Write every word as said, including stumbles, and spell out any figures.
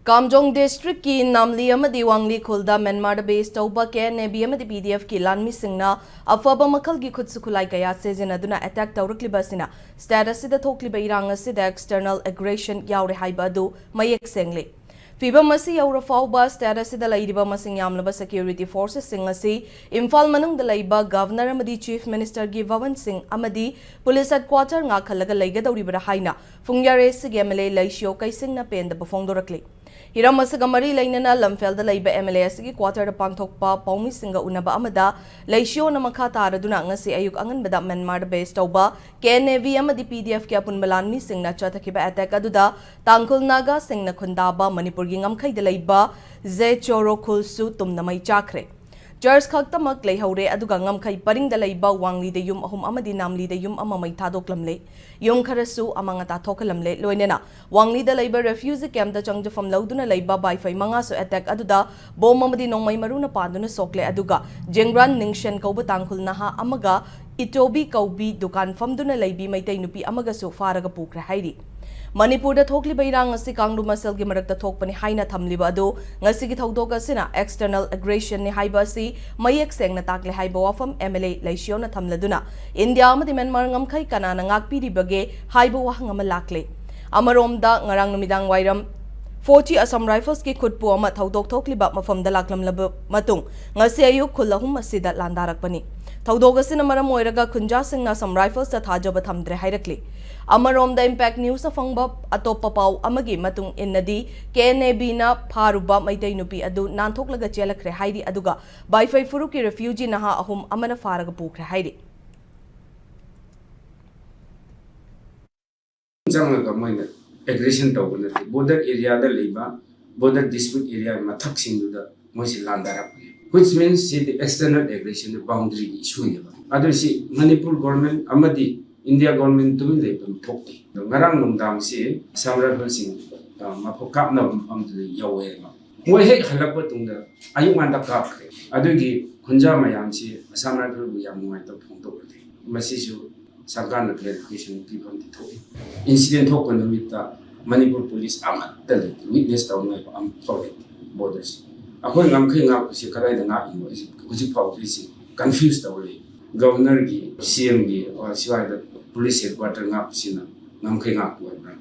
ꯀꯥꯝꯖꯣꯡ ꯗꯤꯁꯇ꯭ꯔꯤꯛꯀꯤ ꯅꯥꯝꯂꯤ ꯑꯃꯗꯤ ꯋꯥꯡꯂꯤ ꯈꯨꯜꯗ ꯃ꯭ꯌꯥꯟꯃꯥꯔꯗ ꯕꯦꯁ ꯇꯧꯕ ꯀꯦ ꯑꯦꯟ ꯑꯦ ꯕꯤ ꯑꯃꯗꯤ ꯄꯤ ꯗꯤ ꯑꯦꯐꯀꯤ ꯂꯥꯟꯃꯤꯁꯤꯡꯅ ꯑꯐꯕ ꯃꯈꯜꯒꯤ ꯈꯨꯠꯁꯨ ꯈꯨꯠꯂꯥꯏ ꯀꯌꯥ ꯁꯤꯖꯤꯟꯅꯗꯨꯅ ꯑꯦꯇꯦꯛ ꯇꯧꯔꯛꯂꯤꯕ ꯑꯁꯤꯅ ꯁ꯭ꯇꯦꯠ ꯑꯁꯤꯗ ꯊꯣꯛꯂꯤꯕ ꯏꯔꯥꯡ ꯑꯁꯤꯗ ꯑꯦꯛꯁꯇꯔꯅꯦꯜ ꯑꯦꯒ꯭ꯔꯦꯁꯟ ꯌꯥꯎꯔꯦ ꯍꯥꯏꯕ ꯑꯗꯨ ꯃꯌꯦꯛ ꯁꯦꯡꯂꯤ꯫ ꯐꯤꯚꯝ ꯑꯁꯤ ꯌꯧꯔ ꯐꯥꯎꯕ ꯁ꯭ꯇꯦꯠ ꯑꯁꯤꯗ ꯂꯩꯔꯤꯕ ꯃꯁꯤꯡ ꯌꯥꯝꯂꯕ ꯁꯦꯀ꯭ꯌꯨꯔꯤꯇꯤ ꯐꯣꯔꯁꯦꯁꯁꯤꯡ ꯑꯁꯤ ꯏꯝꯐꯥꯜ ꯃꯅꯨꯡꯗ ꯂꯩꯕ ꯒꯚꯔꯅꯔ ꯑꯃꯗꯤ ꯆꯤꯐ ꯃꯤꯅꯤꯁꯇꯔꯒꯤ ꯚꯋꯟꯁꯤꯡ ꯑꯃꯗꯤ ꯄꯨꯂꯤꯁ ꯍꯦꯗꯀ꯭ꯋꯥꯇꯔ ꯉꯥꯛꯍꯜꯂꯒ ꯂꯩꯒꯗꯧꯔꯤꯕ꯭ꯔꯥ ꯍꯥꯏꯅ ꯐꯨꯡꯌꯥꯔꯦ ꯑꯦꯁ ꯁꯤꯒꯤ ꯑꯦꯝ ꯑꯦꯜ ꯑꯦ ꯂꯩꯁꯤꯌꯣ ꯀꯩꯁꯤꯡꯅ ꯄꯦꯟꯗꯕ ꯐꯣꯡꯗꯣꯔꯛꯂꯤ꯫ ꯍꯤꯔꯝ ꯑꯁꯤꯒ ꯃꯔꯤ ꯂꯩꯅꯅ ꯂꯝꯐꯦꯜꯗ ꯂꯩꯕ ꯑꯦꯝ ꯑꯦꯜ ꯑꯦ ꯑꯁꯤꯒꯤ ꯀ꯭ꯋꯥꯇꯔꯗ ꯄꯥꯡꯊꯣꯛꯄ ꯄꯥꯎꯃꯤꯁꯤꯡꯒ ꯎꯅꯕ ꯑꯃꯗ ꯂꯩꯁꯤꯌꯣꯅ ꯃꯈꯥ ꯇꯥꯔꯗꯨꯅ ꯉꯁꯤ ꯑꯌꯨꯛ ꯑꯉꯟꯕꯗ ꯃ꯭ꯌꯥꯟꯃꯥꯔꯗ ꯕꯦꯁ ꯇꯧꯕ ꯀꯦ ꯑꯦꯟ ꯑꯦ ꯕꯤ ꯑꯃꯗꯤ ꯄꯤ ꯗꯤ ꯑꯦꯐꯀꯤ ꯑꯄꯨꯟꯕ ꯂꯥꯟꯃꯤꯁꯤꯡꯅ ꯆꯠꯊꯈꯤꯕ ꯑꯦꯇꯦꯛ ꯑꯗꯨꯗ ꯇꯥꯡꯈꯨꯜ ꯅꯥꯒꯥꯁꯤꯡꯅ ꯈꯨꯟꯗꯥꯕ ꯃꯅꯤꯄꯨꯔꯒꯤ ꯉꯝꯈꯩꯗ ꯂꯩꯕ ꯖꯦ ꯆꯣꯔꯣ ꯈꯨꯜꯁꯨ ꯇꯨꯝꯅ ꯃꯩ ꯆꯥꯈ꯭ꯔꯦ꯫ ꯆꯔꯆ ꯈꯛꯇꯃꯛ ꯂꯩꯍꯧꯔꯦ, ꯑꯗꯨꯒ ꯉꯝꯈꯩ ꯄꯔꯤꯡꯗ ꯂꯩꯕ ꯋꯥꯡꯂꯤꯗ ꯌꯨꯝ ꯑꯍꯨꯝ ꯑꯃꯗꯤ ꯅꯥꯝꯂꯤꯗ ꯌꯨꯝ ꯑꯃ ꯃꯩ ꯊꯥꯗꯣꯛꯂꯝꯂꯦ꯫ ꯌꯨꯝ ꯈꯔꯁꯨ ꯑꯃꯥꯡ ꯑꯇꯥ ꯊꯣꯛꯍꯜꯂꯝꯂꯦ꯫ ꯂꯣꯏꯅꯅ ꯋꯥꯡꯂꯤꯗ ꯂꯩꯕ ꯔꯦꯐ꯭ꯌꯨꯖꯤ ꯀꯦꯝꯞꯇ ꯆꯪꯖꯐꯝ ꯂꯧꯗꯨꯅ ꯂꯩꯕ ꯕꯥꯏꯐꯩ ꯃꯉꯥꯁꯨ ꯑꯦꯇꯦꯛ ꯑꯗꯨꯗ ꯕꯣꯝ ꯑꯃꯗꯤ ꯅꯣꯡꯃꯩ ꯃꯔꯨꯅ ꯄꯥꯟꯗꯨꯅ ꯁꯣꯛꯂꯦ꯫ ꯑꯗꯨꯒ ꯖꯦꯡꯒ꯭ꯔꯥꯟ ꯅꯤꯡꯁꯦꯟ ꯀꯧꯕ ꯇꯥꯡꯈꯨꯜ ꯅꯍꯥ ꯑꯃꯒ ꯏꯇꯣꯕꯤ ꯀꯧꯕꯤ ꯗꯨꯀꯥꯟ ꯐꯝꯗꯨꯅ ꯂꯩꯕꯤ ꯃꯩꯇꯩ ꯅꯨꯄꯤ ꯑꯃꯒꯁꯨ ꯐꯥꯔꯒ ꯄꯨꯈ꯭ꯔꯦ ꯍꯥꯏꯔꯤ꯫ ꯃꯅꯤꯄꯨꯔꯗ ꯊꯣꯛꯂꯤꯕ ꯏꯔꯥꯡ ꯑꯁꯤ ꯀꯥꯡꯂꯨꯞ ꯃꯁꯦꯜꯒꯤ ꯃꯔꯛꯇ ꯊꯣꯛꯄꯅꯤ ꯍꯥꯏꯅ ꯊꯝꯂꯤꯕ ꯑꯗꯨ ꯉꯁꯤꯒꯤ ꯊꯧꯗꯣꯛ ꯑꯁꯤꯅ ꯑꯦꯛꯁꯇꯔꯅꯦꯜ ꯑꯦꯒ꯭ꯔꯦꯁꯟꯅꯤ ꯍꯥꯏꯕ ꯑꯁꯤ ꯃꯌꯦꯛ ꯁꯦꯡꯅ ꯇꯥꯛꯂꯦ ꯍꯥꯏꯕ ꯋꯥꯐꯝ ꯑꯦꯝ ꯑꯦꯜ ꯑꯦ ꯂꯩꯁꯤꯌꯣꯅ ꯊꯝꯂꯗꯨꯅ ꯏꯟꯗꯤꯌꯥ ꯑꯃꯗꯤ ꯃ꯭ꯌꯥꯟꯃꯥꯔ ꯉꯝꯈꯩ ꯀꯅꯥꯅ ꯉꯥꯛꯄꯤꯔꯤꯕꯒꯦ ꯍꯥꯏꯕ ꯋꯥꯍꯪ ꯑꯃ ꯂꯥꯛꯂꯦ꯫ ꯑꯃꯔꯣꯝꯗ ꯉꯔꯥꯡ ꯅꯨꯃꯤꯗꯥꯡ ꯋꯥꯏꯔꯝ ꯐꯣꯔꯇꯤ ꯑꯁꯥꯝ ꯔꯥꯏꯐꯜꯁꯀꯤ ꯈꯨꯠꯄꯨ ꯑꯃ ꯊꯧꯗꯣꯛ ꯊꯣꯛꯂꯤꯕ ꯃꯐꯝꯗ ꯂꯥꯛꯂꯝꯂꯕ ꯃꯇꯨꯡ ꯉꯁꯤ ꯑꯌꯨꯛ ꯈꯨꯜ ꯑꯍꯨꯝ ꯑꯁꯤꯗ ꯂꯥꯟꯗꯥꯔꯛꯄꯅꯤ꯫ ꯊꯧꯗꯣꯛ ꯑꯁꯤꯅ ꯃꯔꯝ ꯑꯣꯏꯔꯒ ꯈꯨꯟꯖꯥꯁꯤꯡꯅ ꯑꯁꯥꯝ ꯔꯥꯏꯐꯜꯁꯇ ꯊꯥꯖꯕ ꯊꯝꯗ꯭ꯔꯦ ꯍꯥꯏꯔꯛꯂꯤ꯫ ꯑꯃꯔꯣꯝꯗ ꯏꯝꯄꯦꯛ ꯅ꯭ꯌꯨꯁꯅ ꯐꯪꯕ ꯑꯇꯣꯞꯄ ꯄꯥꯎ ꯑꯃꯒꯤ ꯃꯇꯨꯡ ꯏꯟꯅꯗꯤ ꯀꯦ ꯑꯦꯟ ꯑꯦ ꯕꯤꯅ ꯐꯥꯔꯨꯕ ꯃꯩꯇꯩ ꯅꯨꯄꯤ ꯑꯗꯨ ꯅꯥꯟꯊꯣꯛꯂꯒ ꯆꯦꯜꯂꯛꯈ꯭ꯔꯦ ꯍꯥꯏꯔꯤ꯫ ꯑꯗꯨꯒ ꯕꯥꯏꯐꯩ ꯐꯨꯔꯨꯞꯀꯤ ꯔꯦꯐ꯭ꯌꯨꯖꯤ ꯅꯍꯥ ꯑꯍꯨꯝ ꯑꯃꯅ ꯐꯥꯔꯒ ꯄꯨꯈ꯭ꯔꯦ ꯍꯥꯏꯔꯤ꯫ ꯆꯪꯉꯒ ꯃꯣꯏꯅ ꯑꯦꯒ꯭ꯔꯦꯁꯟ ꯇꯧꯕ ꯅꯠꯇꯦ, ꯕꯣꯔꯗꯔ ꯑꯦꯔꯤꯌꯥꯗ ꯂꯩꯕ ꯕꯣꯔꯗꯔ ꯗꯤꯁꯄ꯭ꯌꯨꯠ ꯑꯦꯔꯤꯌꯥ ꯃꯊꯛꯁꯤꯡꯗꯨꯗ ꯃꯣꯏꯁꯤ ꯂꯥꯟꯗꯥꯔꯛꯄꯅꯦ꯫ Which means ꯁꯤꯗꯤ ꯑꯦꯛꯁꯇꯔꯅꯦꯜ ꯑꯦꯒ꯭ꯔꯦꯁꯟ ꯕꯥꯎꯟꯗꯔꯤꯒꯤ ꯏꯁꯨꯅꯦꯕ꯫ ꯑꯗꯨ ꯁꯤ ꯃꯅꯤꯄꯨꯔ ꯒꯣꯔꯃꯦꯟ ꯑꯃꯗꯤ ꯏꯟꯗꯤꯌꯥ ꯒꯣꯔꯃꯦꯟ ꯇꯨꯃꯤꯟ ꯂꯩꯐꯝ ꯊꯣꯛꯇꯦ꯫ ꯑꯗꯣ ꯉꯔꯥꯡ ꯅꯨꯡꯗꯥꯡꯁꯤ ꯑꯁꯥꯝ ꯔꯥꯏꯐꯜꯁꯤꯡ ꯃꯐꯝ ꯀꯥꯞꯅꯕ ꯃꯐꯝꯗꯨꯗ ꯌꯧꯋꯦꯕ꯫ ꯃꯣꯏ ꯍꯦꯛ ꯍꯜꯂꯛꯄ ꯇꯨꯡꯗ ꯑꯌꯨꯛ ꯉꯟꯇꯥ ꯀꯥꯞꯈ꯭ꯔꯦ꯫ ꯑꯗꯨꯒꯤ ꯈꯨꯟꯖꯥ ꯃꯌꯥꯝꯁꯤ ꯑꯁꯥꯝ ꯔꯥꯏꯐꯜꯕꯨ ꯌꯥꯝ ꯅꯨꯡꯉꯥꯏꯇꯕ ꯐꯣꯡꯗꯣꯛꯂꯦ꯫ ꯃꯁꯤꯁꯨ ꯁꯔꯀꯥꯔꯅ ꯀ꯭ꯂꯦꯔꯤꯐꯤꯀꯦꯁꯟ ꯄꯤꯐꯝꯗꯤ ꯊꯣꯛꯏ꯫ ꯏꯟꯁꯤꯗꯦꯟ ꯊꯣꯛꯄ ꯅꯨꯃꯤꯠꯇ ꯃꯅꯤꯄꯨꯔ ꯄꯨꯂꯤꯁ ꯑꯃꯠꯇ ꯂꯩꯇꯦ, ꯋꯤꯠꯅꯦꯁ ꯇꯧꯅꯤꯡꯉꯥꯏ ꯑꯃꯐꯥꯎ ꯂꯩꯇꯦ ꯕꯣꯔꯗꯔꯁꯤ꯫ ꯑꯩꯈꯣꯏ ꯉꯝꯈꯩ ꯉꯥꯛꯄꯁꯤ ꯀꯗꯥꯏꯗ ꯉꯥꯛꯏꯅꯣ? ꯍꯧꯖꯤꯛ ꯍꯧꯖꯤꯛ ꯐꯥꯎꯕ ꯑꯩꯁꯤ ꯀꯟꯐ꯭ꯌꯨꯁ ꯇꯧꯔ ꯂꯩ꯫ ꯒꯕꯔꯅꯔꯒꯤ, ꯁꯤ ꯑꯦꯝꯒꯤ ꯁ꯭ꯋꯥꯏꯗ ꯄꯨꯂꯤꯁ ꯍꯦꯗꯀ꯭ꯋꯥꯇꯔ ꯉꯥꯛꯄꯁꯤꯅ ꯉꯝꯈꯩ ꯉꯥꯛꯄ ꯑꯣꯏꯕ꯭ꯔꯥ?